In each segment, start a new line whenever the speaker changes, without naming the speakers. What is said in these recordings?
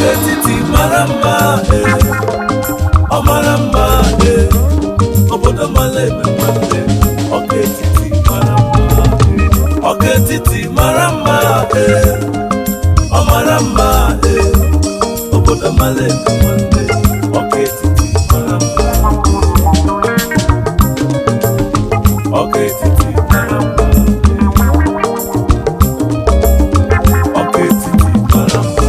Ọka etiti mara mma ee, ọ mara mma ee, obodo mara ebe nwanne. Ọka etiti mara mma ee, ọka etiti mara mma ee, ọ mara mma ee, obodo mara ebe nwanne. Ọka etiti mara mma, ọka etiti mara mma ee, ọka etiti mara mma.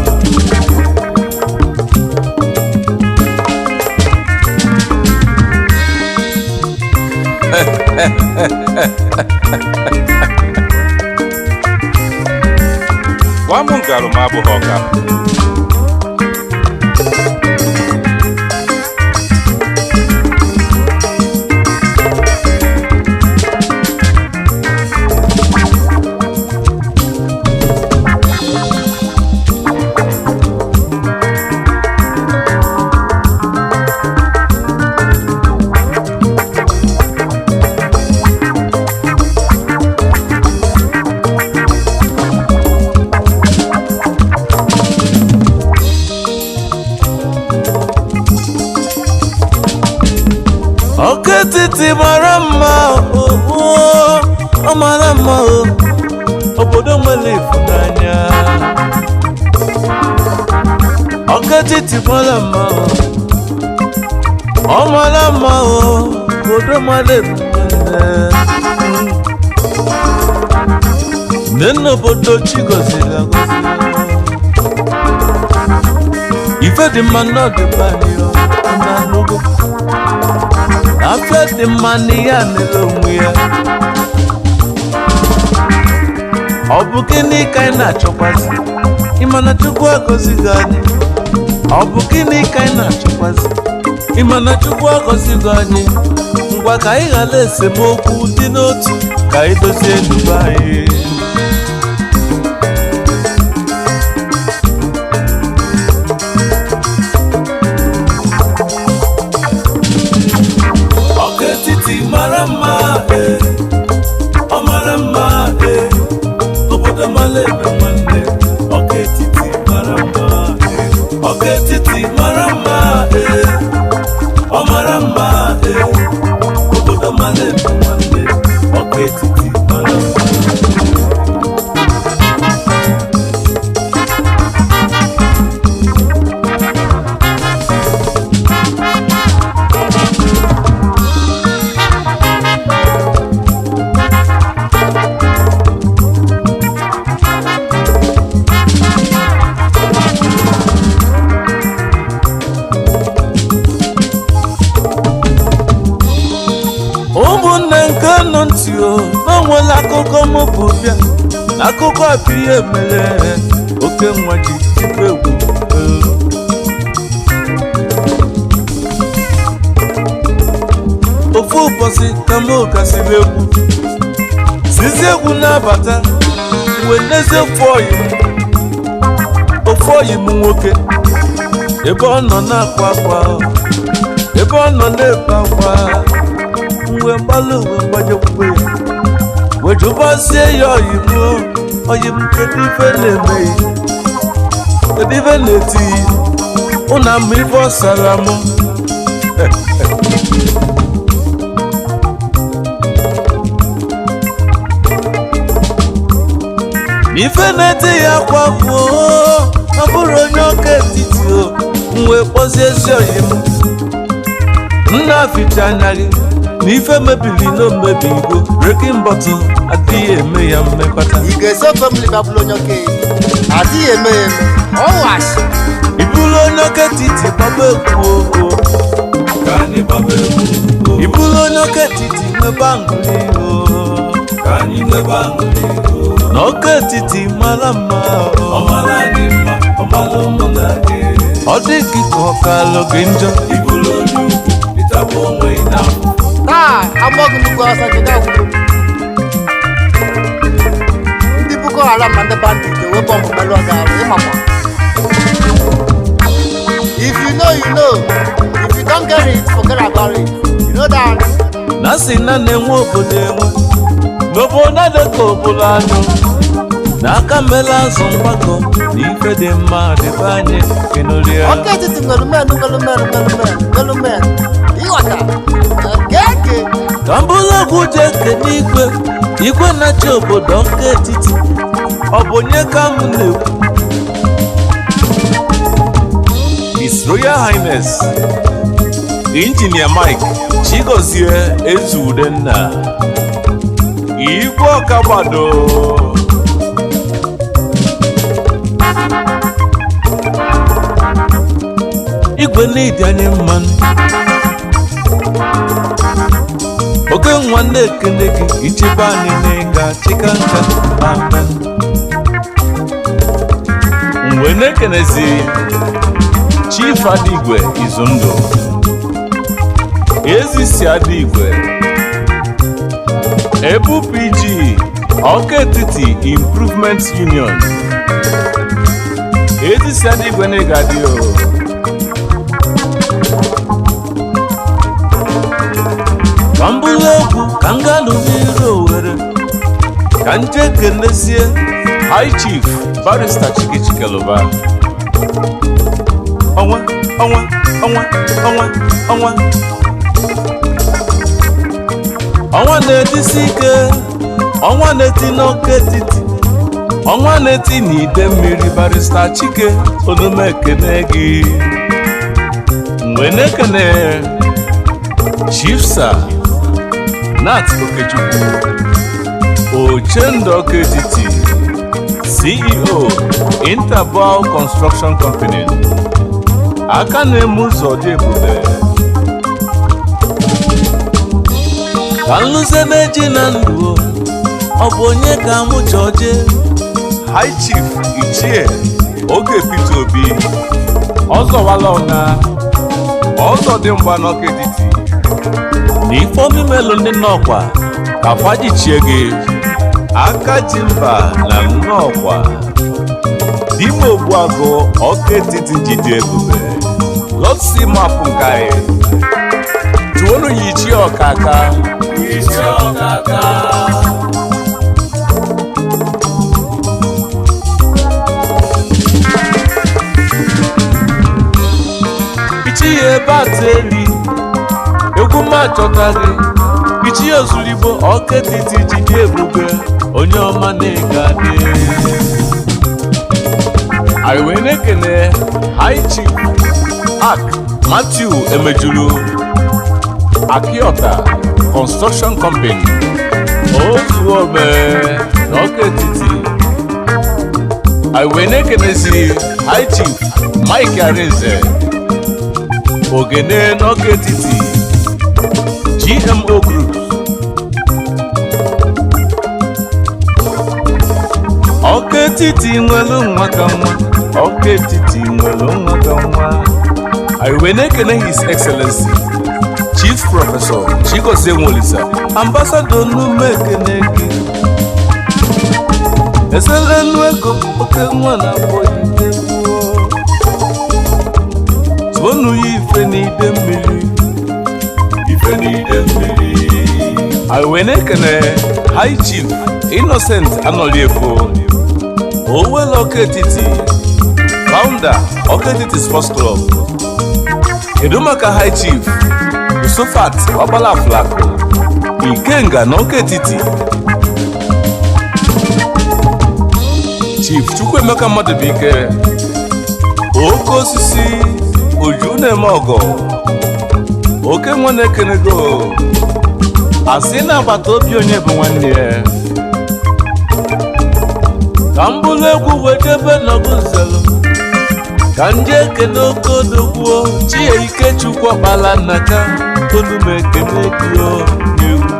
Gwa m ngalụm abụghị ọka.
Ọka etiti mara mma oo, ọ mara mma o, obodo nwere ịfụnanya. Ọka etiti mara mma o, ọ mara mma o, obodo mara ebube. Nne nna obodo chi gọziri agọzi. Ife dị mma n'ọdịba anyị ọ na n'ugwu. Afịa dị mma n'ihe a na-ele onwe ya. Ọ bụ gịnị ka anyị na-achọkwazi? Ịma na Chukwu agọzigo anyị. Ọ bụ gịnị ka anyị na-achọkwazi? Ịma na Chukwu agọzigo anyị. Ngwa, ka anyị ghara esemokwu, dị n'otu, ka anyị dozie ndụ anyị. Ọka etiti mara mma ee, ọ mara mma ee, obodo mara ebe nwanne. Ọka etiti mara mma ee, ọka etiti mara mma ee, ọ mara mma ee, obodo mara ebe nwanne. Ọka etiti mara mma. Ụmụnne nke nọ ntị o, n'onwere akụkọ m bụ bịa. Akụkọ a bụ ihe mere oke nwa ji tipe egwu. Ofu ụbọchị ka m gasịrị egwu, sizi egwu na-abata, wee n'ezie ofu oyi m, ofu oyi m nwoke, ebe ọ nọ na-akwa akwa, ebe ọ nọ na-ebe akwa. Mgbe mgbalụ uwe mgbajekwukwe ya, wejụbazie ya, oyi m o, oyi m, kedu ife na-emeghị, kedu ife na-etighi ụna m, ife ọ sara m? Ife na-eti ya akwa kwuo, ọ bụrụ onye ọka etiti o. M wee kpọzie ezi oyi m, nna, aficha anya gị na ife mebiri na omebi igbo breaking bottle adịghị eme ya mmekọta.
Ị ga-esi ofe mmiri bịa bụrụ onye ọka etiti? Adịghị eme ya eme, ọ washi.
Ị bụrụ onye ọka etiti, gbaba egwu o.
Ka anyị gbaba egwu.
Ị bụrụ onye ọka etiti, nwebe aṅụrị o.
Ka anyị nwebe aṅụrị o.
Na ọka etiti mara mma o.
Ọ mara anyị mma, ọ mara ụmụnna gị.
Ọ dị gị ka ọ kalụ gị njọ.
Ị bụrụ onye ugwu, ịtagbu onwe gị n'afọ.
Taa agbọghị nnukwu ọsọ nke ga-agwụgwụ ndị Boko Haram na ndị bandit ewe bọmbụ melụọ gị arụ. Ịmakwa, if you know, you know. If you don't get it, forget about it, you know that.
Na sị na na-enwe obodo enwe n'obodo adị ka obodo anụ. N'aka mela azụ mgbakọ na ife dị mma dịbe anyị ịnụrụ ya.
Ọka etiti nwere men, nwere men, nwere men, nwere men. Ịghọta gege.
Ka m bụrụ ọgwụ jee kene igwe, igwe na-achị obodo Ọka Etiti. Ọ bụ onye ka m na-ekwu? His Royal Highness Injinia Mike Chigozie Ezeudenna, Igwe Ọkagbado. Igwe n'ịdị anyị mmanụ, oke nwa na-ekene gị ichebe anyị n'ịga chika nka. Amen. Mgbe na-ekenezi Chief Adigwe Izundụ, Ezisi Adigwe, Ebu PG, Ọka Etiti Improvement Union. Ezisi Adigwe n'ịga dị o. Ka m bụrụ egwu ka m gaa n'iru Owere, ka m jee kenezie High Chief Barrister Chike Chikeluba. Ọnwa, ọnwa, ọnwa, ọnwa, ọnwa, ọnwa na-etisi ike, ọnwa na-eti n'oke etiti, ọnwa na-eti n'ide mmiri. Barrister Chike, onume ekene gị. Mgbe na-ekene Chief Sir Nat Okechukwu Ochendo, Ọka Etiti, CEO, Interbau Construction Company, aka na-eme ụzọ dị ebube. Ka nlụze na-eji na ndụ, ọ bụ onye ka mụ chọọ jee? High Chief Ichie Oge Peter Obi Ọzọwala, ọna ọzọ dị mgba n'Ọka Etiti na ifeomimelu ndị nnọkwa ka fajichie gị aka ji mba na nnọkwa dime Ogbuagụ Ọka Etiti jide ebube lọtsi mapụ nke anyị tụọnụ ya ichie ọkaka.
Ichie ọkaka.
Ichie ebe ateli egwu m achọtaghị ichie ozurigbo Ọka Etiti jide ebube, onye ọma na-ega dị. Anyị wee na-ekene High Chief Ak Matthew Emejulu, Akiota Construction Company, Ozuome n'Ọka Etiti. Anyị wee na-ekenezi High Chief Mike Arinze Ogene n'Ọka Etiti, GMO Group. Ọka Etiti nwere nwa ka nwa, Ọka Etiti nwere nwa ka nwa. Anyị wee na-ekene His Excellency Chief Professor Chigozie Nwolisa, Ambassador, n'ume ekene gị. Eselenu ego, oke nwa na-akpọ ide gwuo tụọnụ ya ife n'ide mmiri.
Ife n'ide mmiri.
Anyị wee na-ekene High Chief Innocent Anọliefo Owele, Ọka Etiti, founder, Ọka Etiti Sports Club. Kedu maka High Chief Yusufat Ọbala Flako Ikenga na Ọka Etiti, Chief Chukwuemeka Mmadụbụike Oke Osisi Oju na-eme ọgọ, oke nwa na-ekenego asị na agbata obi onye bụ nwanne ya. Ka m bụrụ egwu wee jebe nọgụ nzelu, ka m jee ekene oke odogwuo chie Ikechukwu Ọkpala Nnaka, olu m ekene gị o n'egwu.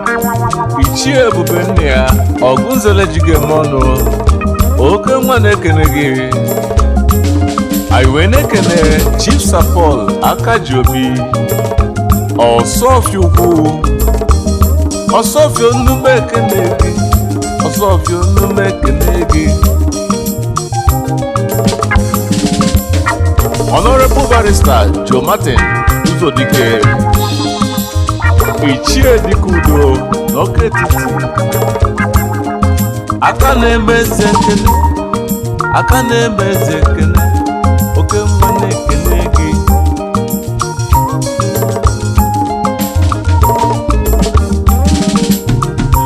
Ichie Ebube nne ya ọgụ nzele ji gị eme ọnụ, oke nwa na-ekene gị. Anyị wee na-ekene Chief Sir Paul Akaji Obi Ọsọfịa Ukwu. Ọsọfịa, onume ekene gị. Ọsọfịa, onume ekene gị. Honorable Barrister Joe Martin Uzodike, Ichie Dike Udo n'Ọka Etiti. Aka na-eme eze ekene, aka na-eme eze ekene, oke nwa na-ekene gị.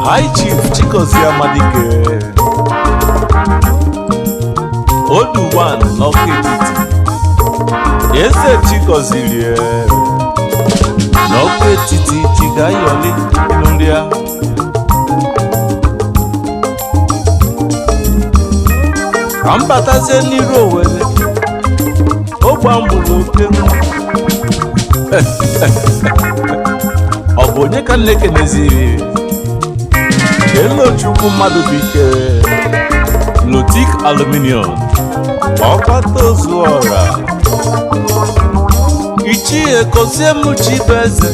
High Chief Chigozie Amadike, Odu One n'Ọka Etiti, Eze Chigozirie n'Ọka Etiti, Chigayoli Nụrịa. Ka m batazie n'iru Owere, ogbe mgburu oke nwa. Ọ bụ onye ka m na-ekeneziri? Elochukwu mmadụ bụ ike, Lotik Aluminium, ọkpata ozu ọra. Ichie kozie m Chibeze,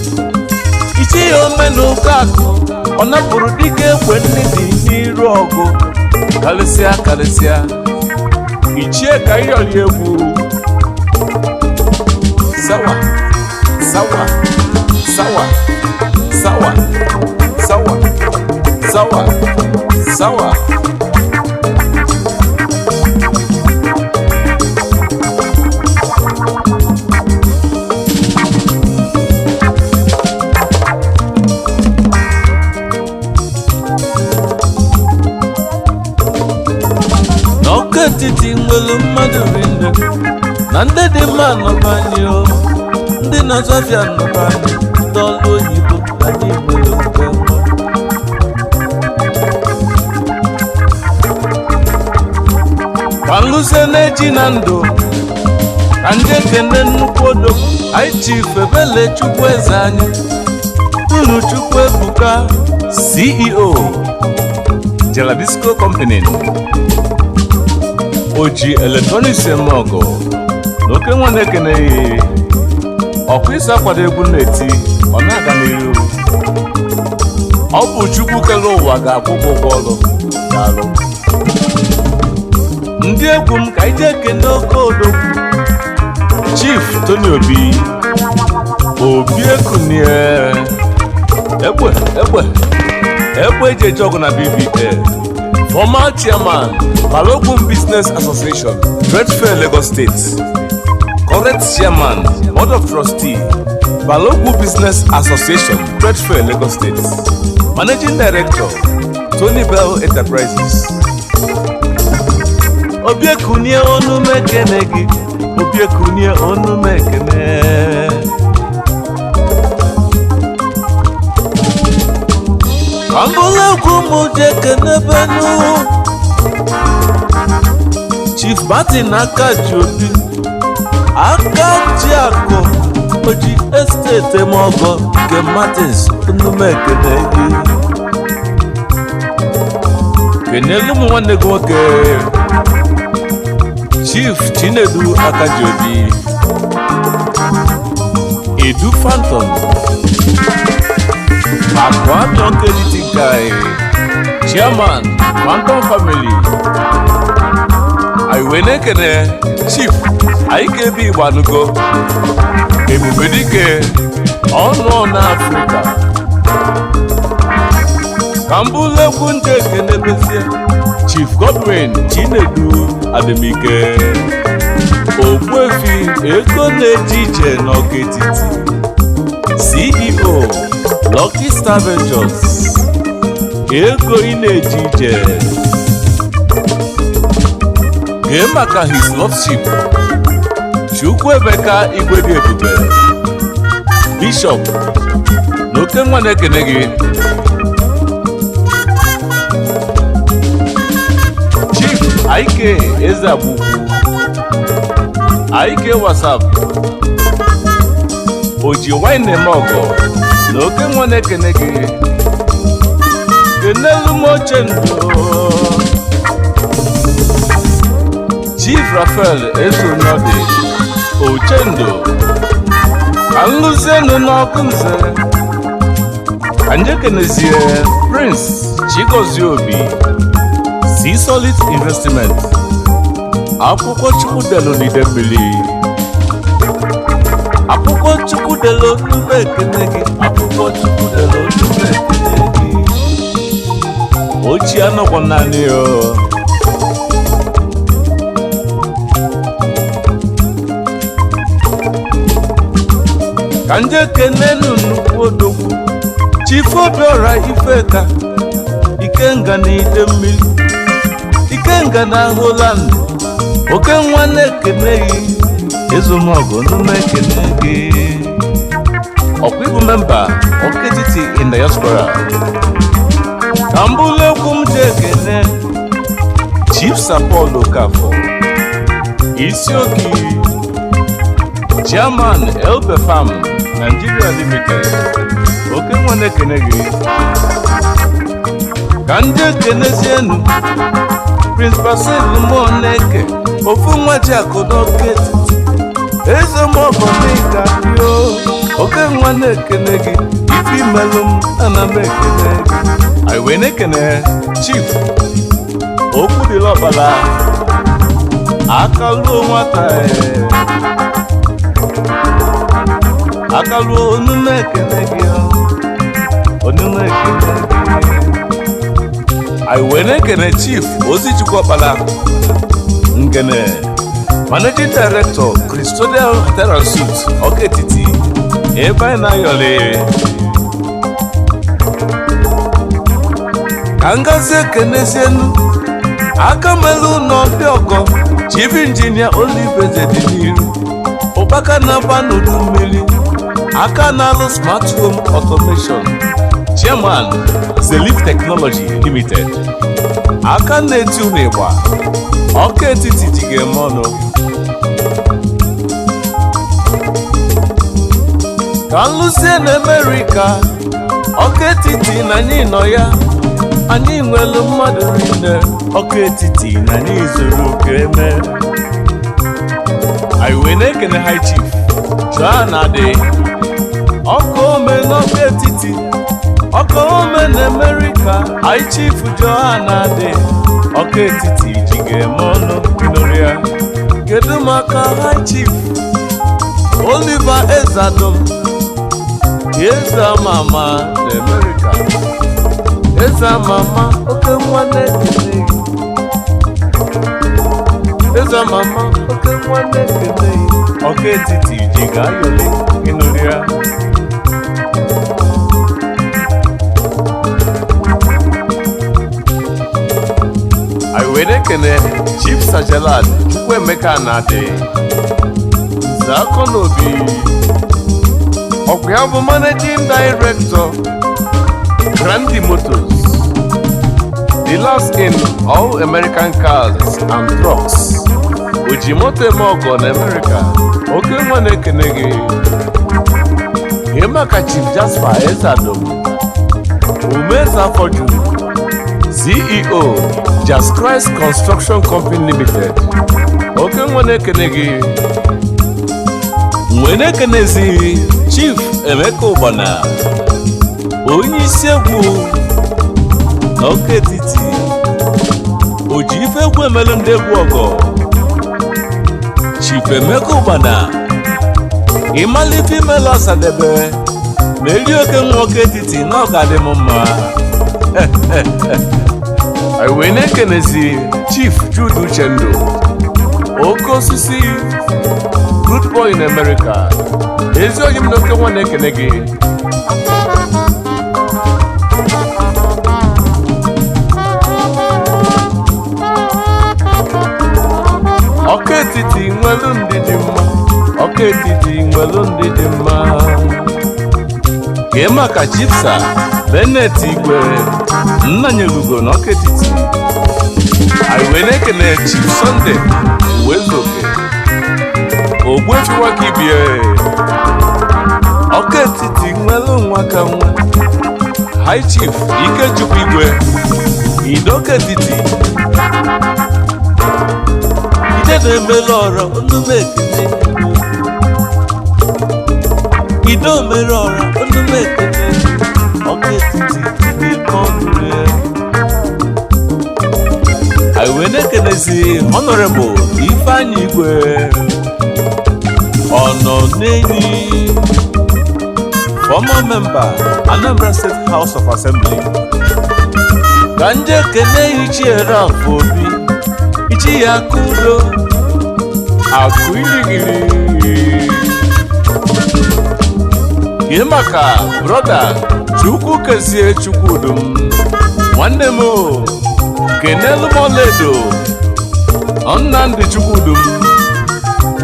ichie omenụka akụ, ọ napụrụ dike egbe nne dị n'iru ọgụ, karịsịa karịsịa. Ichie ka ịyọrị egwu. Sawa sawa sawa sawa sawa sawa sawa. N'ọkụ etiti nwere mmadụ rinne na ndị dị mma nọbanye o, ndị na-azụ afịa nọbanye, ndị ọrụ oyibo anyị nwere nke ọma. Ka nlụzie na-eji na ndụ ka ndị ekene nnukwu odogwu anyị, Chief Ebele Chukwu eze anyị, unu Chukwu Ebuka, CEO Jelabisco Company, Oji Electronics eme ọgụ na oke nwa na-ekeneghị ọkụ ịsa akwado egwu na-eti ọ na-aga n'iru. Ọ bụ Chukwu kere ụwa ga-akwụ gị ụgwọ ọrụ. Daalụ ndị egwu m. Ka ije ekene oke odogwu, Chief Tony Obi, Obi Ekunie, egbe egbe egbe eji eje ọgụ na BBA, former chairman, Balogun Business Association, Trade Fair, Lagos State, current chairman, Board of Trustee, Balogun Business Association, Trade Fair, Lagos State, Managing Director, Tony Bell Enterprises. Obi Ekunie, onu m ekene gị. Obi Ekunie, onu m ekene. Ka m bụrụ egwu m ji ekene benu Chief Martin aka ji obi, aka ji akụ, oji esteti eme ọgọ nke Martins, onu m ekene gị. Kenelu ụmụ nwanne gị nwoke, Chief Chinedu Akajobi, Edu Phantom, Akwami Okeliti Kai, Chairman, Phantom Family. Anyị wee na-ekene Chief IKB Igbanugo, Ebubedike ọnụ na Afrịka. Ka m bụrụ egwu ndị ekene bezie Chief Godwin Chinedu Ademike, Ogbuefi ego na-eje ije n'Ọka Etiti, CEO, Lucky Star Ventures. Ego ị na-eje ije gee maka His Lordship Chukwuemeka Igwe dị ebube, Bishop, na oke nwa na-ekene gị. Chief Ike Ezeagbugwu, Ike WhatsApp, Oji wine eme ọgọ, na oke nwa na-ekene gị. Kenelu m oche ndụ Chief Rafael Ezonọdị Ochendo. Ka nlụzienu n'ọkụ nze ka njekenezie Prince Chigozie Obi, C Solid Investment, akwụkwọ Chukwudelu n'Idemmili, akwụkwọ Chukwudelu n'ube ekene gị, akwụkwọ Chukwudelu n'ube ekene gị. Ochie anọkwa naanị o. Ka nje kenenu nnukwu odogwu Chief Obiora Ifeka, Ikenga na ide mmiri, Ikenga na Holland, oke nwa na-ekene gị, ezumọgụ nnume ekene gị. Ọkwa ịbụ memba Ọka Etiti in diaspora. Ka m bụlụ egwu m ji ekene Chief Sir Paul Okafor, Isioki, Chairman Elbe Farm Nigeria Limited, oke nwa na-ekene gị. Ka ndị ekenezienu Prince Basil Muoneke, ofu nwa ji akụ n'Ọka Etiti, eze mọgọdịka rio, oke nwa na-ekene gị, ife imelụ m ana m ekene gị. Anyị wee na-ekene Chief Okwudili Ọkpala, akaluo nwata, akaluo onume ekene gị, onume ekene gị. Anyị wee na-ekene Chief Ozichukwu Ọkpala Ngene, Managing Director, Custodial Hotel and Suites, Ọka Etiti, ebe anyị na-ayọli. Ka ngazi ekenezienu aka melu n'ọdị ọgọ Chief Injinia Olive dị n'iru, ụkpaka na-agba n'udu mmiri, aka na-alụ smart home automation, Chairman, Zelif Technology Limited, aka na-eti ụlọ ịgba Ọka Etiti ji ga-eme ọnụ. Ka nlụzie na Amerịka, Ọka Etiti na anyị nọ ya, anyị nwelu mmadụ niile, Ọka Etiti na anyị zuru oke eme. Anyị wee na-ekene High Chief Joan Adị, ọka ome n'Ọka Etiti, ọka ome na Amerịka. High Chief Joan Adị, Ọka Etiti ji ga-eme ọnụ nụrụ ya. Kedu maka High Chief Oliver Ezadom, eze ama ama na Amerịka, eze ama ama, oke nwa na-ekene gị, eze ama ama, oke nwa na-ekene gị, Ọka Etiti ji ga-ayọli ịnụrụ ya. Anyị wee na-ekene Chief Sajalad Chukwuemeka Anadị, Nze Akọnaobi, ọkwa ya bụ Managing Director, Grandi Motors, dealers in all American cars and trucks, oji moto eme ọgọ na America, oke nwa na-ekene gị. Maka Chief Jasper Ezadom Umezafọju, CEO, Jas Christ Construction Company Limited, oke nwa na-ekene gị. Nwee na-ekenezi Chief Emeka Ụgbana, onye isi egwu na Ọka Etiti, o ji ife egwu emelụ ndị egwu ọgọ. Chief Emeka Ụgbana, ịmalite imelụ Ọsadebe ma eri oke nwa Ọka Etiti na ọ ga-adị m mma. Anyị wee na-ekenezi Chief Jude Uchendu, oke osisi, good boy in America, ezi oyi m na oke nwa na-ekene gị. Ọka Etiti nwelu ndị dị mma, Ọka Etiti nwelu ndị dị mma. Kee maka Chipsa Benet Igwe Nnanyelugo na Ọka Etiti. Anyị wee na-ekene Chief Sunday Uwezuoke, Ogbuefi Nwakibie, Ọka Etiti nwelu nwa ka nwa. High Chief Ikechukwu Igwe, Idoka Etiti, ide na-emelu ọrọ onume ekene, ido mere ọrọ onume ekene, Ọka Etiti n'ike ọnụ ya. Anyị wee na-ekenezi Honorable Ifeanyi Igwe, ọnọ n'enyi, former member, Anambra State House of Assembly. Ka nje kene Ichie Ralph Obi, ichi ya aka udo, akụ iligili. Gị maka brother Chukwu Kezie Chukwudum, nwanne m o, kenelu m ọlaedo Nnamdi Chukwudum,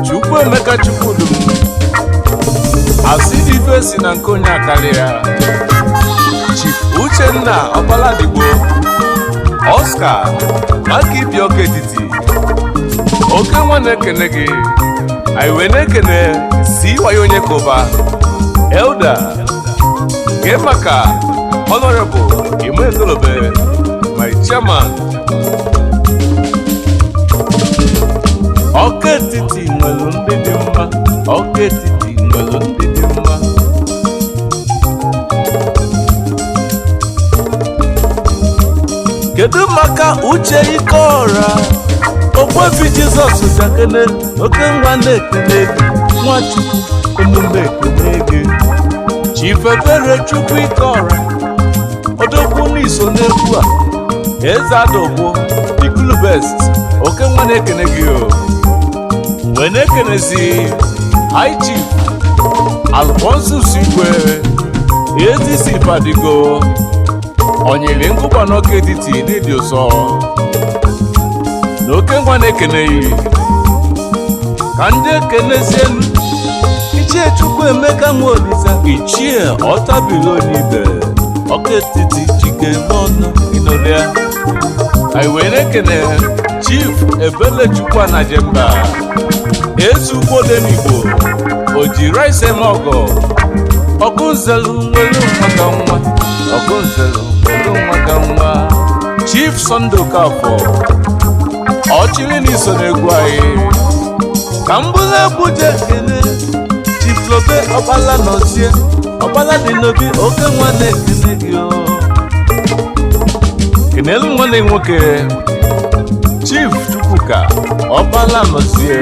Chukwuemeka Chukwudum, Asidife si na nke onye akarị ya. Chief Uchenna Ọbaladigbo, Oscar maka ibi ọka etiti, oke nwa na-ekene gị. Anyị wee na-ekene si wayo onye kụba Elder nke maka Honorable Ime Egolobe, my chairman. Ọka etiti nwere ndị dị mma, ọka etiti nwere ndị dị mma. Kedu maka Uche Ikeọra, Okwefi Jizọs bịakene, oke nwa na-ekene gị, Nwachukwu emume ekene gị. Chief Ebere Chukwu Ikeọra, odogwu n'iso n'egwu a, eze adogbo Ikulu Best, oke nwa na-ekene gị o. Wee na-ekenezi High Chief Alphonsus Igwe, ATC Padigo, onyere ngụgba n'ọka etiti n'ịdị ụsọ, na oke nwa na-ekeneghị. Ka ndị ekenezienu Ichie Chukwu Emeka Nwaolisa, Ichie Ọtabilonibe, ọka etiti jike n'ọnụ ịnụrịa. Anyị wee na-ekene Chief Ebelechukwu Anajemba, Ezukwuodenigbo, Oji Rice Emeọgọ, Ọgụnzelu nwelu nwa ka nwa, Ọgụnzelu nwelu nwa ka nwa. Chief Sunday Okafor, ọchịrị n'iso n'egwu anyị. Ka m bụrụ egwu je ekene Chief Lobe Ọkpala Nọzie, Ọkpala dị n'obi, oke nwa na-ekene gị o. Kenelu nwanne nwoke Chief Chukwuka Ọkpala Nọzie,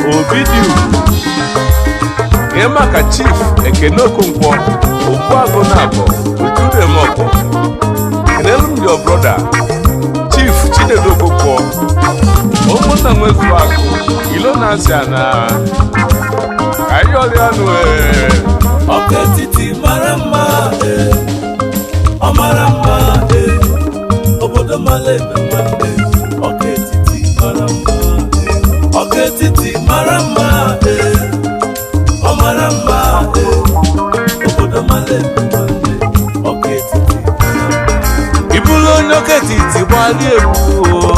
Obi dị ugwu. Kee maka Chief Ekene Okonkwo, Ogbuagụ na abọ Ojuremọgọ. Kenelu m your brother Chief Chinedu Okonkwo, ụmụnna nwezu akụ ilo na-asị ana ka anyị ọrịa nụ ee.
Ọka etiti mara mma ee, ọ mara mma ee, obodo mara ebe nwanne. Ọka etiti mara mma ee, ọka etiti mara mma ee, ọ mara mma ee, obodo mara ebe nwanne. Ọka etiti mara mma.
Ị bụrụ onye ọka etiti, gbalị egwu o.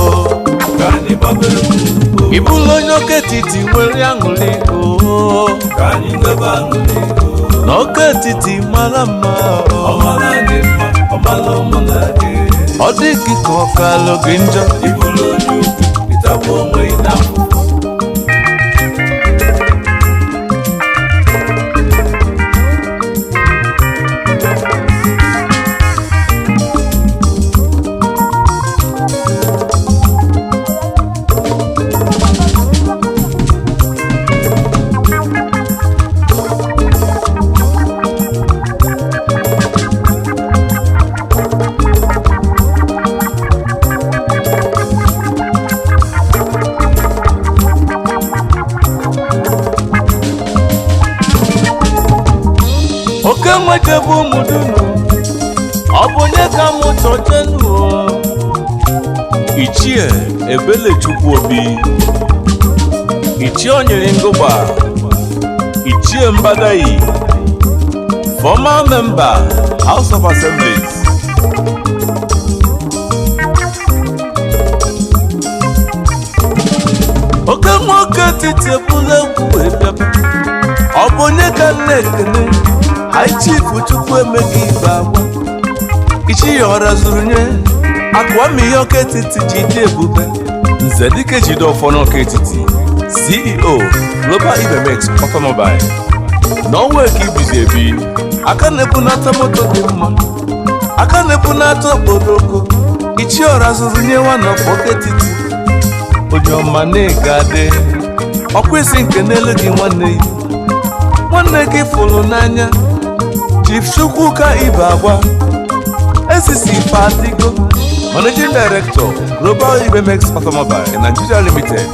Ka anyị gbaba egwu o.
Ị bụrụ onye ọka etiti, nwere aṅụrị o.
Ka anyị nwebe aṅụrị o.
Na ọka etiti mara mma
Ọ
o.
mara anyị mma, ọ mara ụmụ na gị.
Ọ dị gị ka ọ kalụ gị njọ.
Ị bụrụ onye ukwu, ịtagbu onwe gị n'afụfụ.
Oke nwechebe ụmụ dunu, ọ bụ onye ka mụ chọjenu o. Ichie Ebelechukwu Obi, Ichie Onyere Ngụgba, Ichie Mbadayi, former member House of Assemblies. Oke nwoke etiti ebula egwu wee bịaba. Ọ bụ onye ka m na-ekene? High Chief Chukwu Emeka Ibe Agba, Ichi ya ọra zuru nye akụwa ihe ọka etiti ji dị ebube. Nze Dike Jide Ọfọ n'ọka etiti, CEO Global Ibemex Automobile n'ọnwa eke ibizi ebi, aka na-ebunata moto dị mma, aka na-ebunata okporoko. Ichi ọra zuru nye nwa n'ọfọ ọka etiti, onye ọma na-ega adị ọkwa isi nke n'elu gị. Nwanne ya, nwanne gị fụrụ n'anya, Chief Chukwuka Ibe Agba. Ezisi Ifeadigo, Managing Director, Global Ibemex Automobile in Nigeria Limited.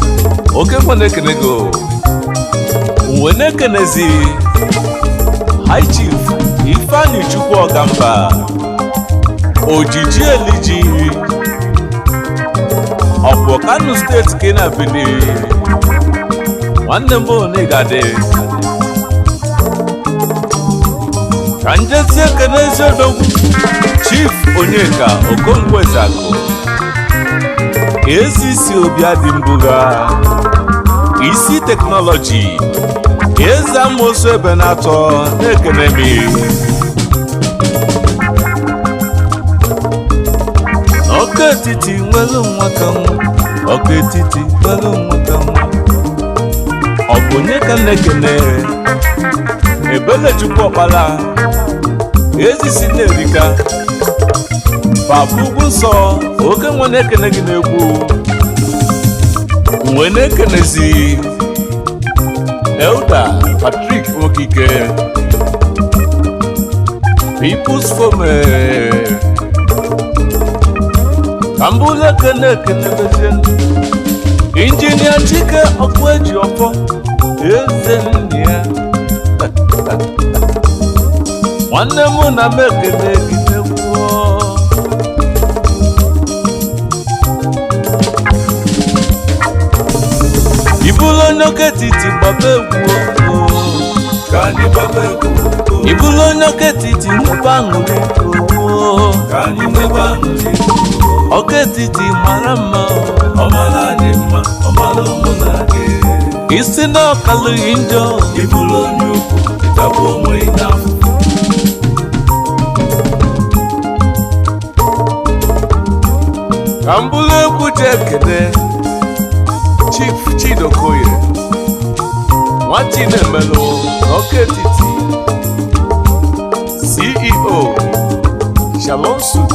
Oke nwa na-ekene go. Uwe na-ekenezi High Chief Ifeanyi Chukwu Ọgamba, Ojiji Eliji, Ọ̀pọ̀ Kano Steeti ka ị na-abili. Nwanne m bụ Onigade. Ka njezi ekene ezi odogwu Chief Onyeka Okonkwo Ezeakụ, ACC Obiadị Mbuga, Isi Teknọlọji, Eze Amosu ebe na-atọ na-ekene m. Ọkụ etiti nwelu nwa ka nwa, ọkụ etiti nwelu nwa ka nwa. Ọ bụ onye ka na-ekene? Ebelechukwu Ọkpala, Ezisi na-erika, Papa Ugwu Nsọ, oke nwa na-ekene gị n'egwu. Uwe na-ekenezi Elda Patrick Okike, People's Fome. Ka mbụlụ ekene ekene bezie Injinia Chike Ọkụ Eji Ọfọ, eze nne ya. Nwanne m na m ekene gị n'egwu. Ibulu onye oke etiti gbaba egwu o.
Ka anyị gbaba egwu o.
Ibulu onye oke etiti nwebe aṅụrị o.
Ka anyị nwebe aṅụrị o.
Ọkụ etiti mara mma o.
Ọ mara anyị mma, ọ mara ụmụ na gị.
Isi na ọkalụghị njọ.
Ị bụrụ onye ukwu, ịtagbu onwe gị n'afụfụ.
Ka m bụrụ egwu ji ekene Chief Chidokoye, nwa Chinemelụ n'Ọkụ Etiti, CEO Shalom Suit,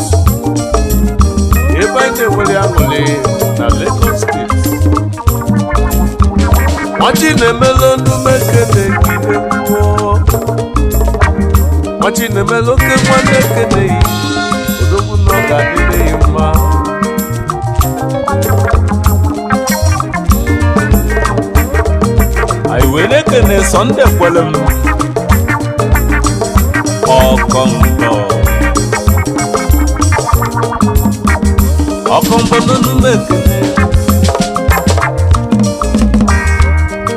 ebe anyị na-enwere aṅụrị na Lagos Steeti. Nwa Chinemelụ ndumekene gide kwuo. Nwa Chinemelụ oke nwanne ekeneghị, odogwu na ọ ga-adịrị ya mma. Anyị wee na-ekene Sọnde kwere m ọkọmbọ ọkọmbọ n'onume ekene,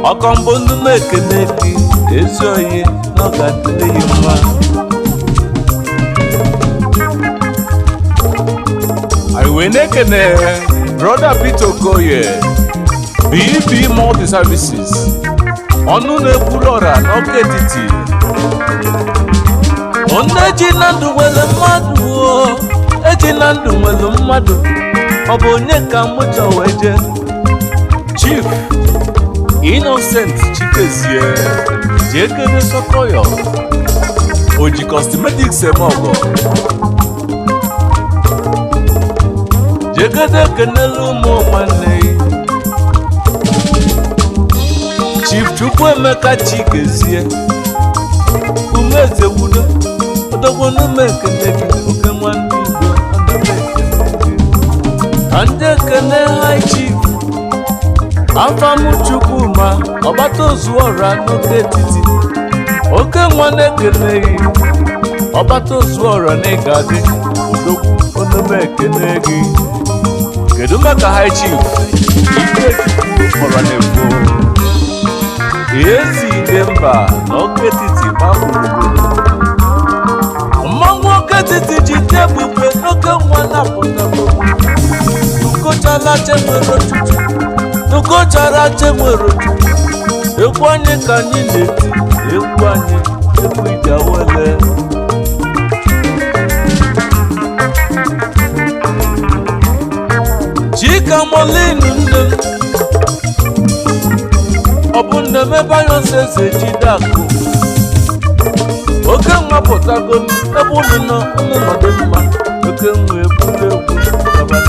ọkọmbọ n'onume ekene gị ezi oyi na ọ ga-adịrị ya mma. Anyị wee na-ekene Brother Peter Okoye, BB Multi Services, ọnụ na-ekwuru ọra n'Ọkụ Etiti. Nne ji na ndụ nwere mmadụ o, eji na ndụ nwere mmadụ. Ọ bụ onye ka mụ chọ wee jee? Chief Innocent Chikezie Jiekene Sokoyo, Oji Cosmetics eme ọgọ. Jegede kenelu ụmụ nwanne ya. Chief Chukwuemeka Chikezie, Umezewudo, odogwu n'ume ekene gị, oke nwanne Igbo, ana m ekene gị. Ka ndị ekene High Chief Afamu Chukwuma, ọgbata ozuọra n'Oke Etiti, oke nwa na-ekene gị, ọgbata ozuọra na ịga-adị, odogwu onume ekene gị. Kedu maka High Chief Ikechukwu Ọranefo, Ezi Ide Mba na Ọkụ Etiti gba gburugburu? Mmanwụ Ọkụ Etiti ji dị ebube n'oke nwa na-apụtago. Ugochara chenwere otutu, ugochara chenwere otutu. Egwu anyị ka anyị na-eti, egwu anyị, egwu ije awele. Chika Molin nne m, ọ bụ nne m ebe anyị ọsọ eze jide akụ. Oke nwa pụtago ebe unu nọ, unu nọdụ mma. Oke nwa ebulu egwu gaba.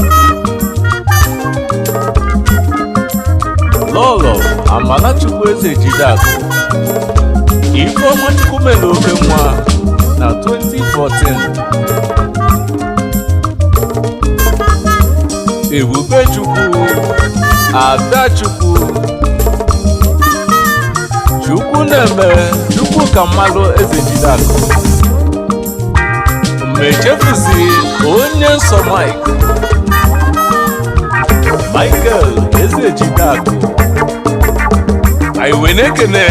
Lọlọ Amalachukwu eze jide akụ, Ifeọma Chukwu mere oke nwa na 2014. Ebubechukwu, Adachukwu, Chukwu na-eme Chukwu ka mmalụ eze Jideakụ. Mmechefuzi onye nsọ Mike, Michael eze Jideakụ. Anyị wee na-ekene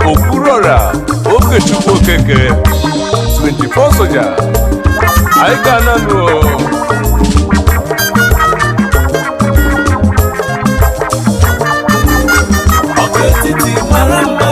Okwuluọra Okechukwu Okeke, 24 soja. Anyị ga-ananụ.
Ọka etiti mara mma.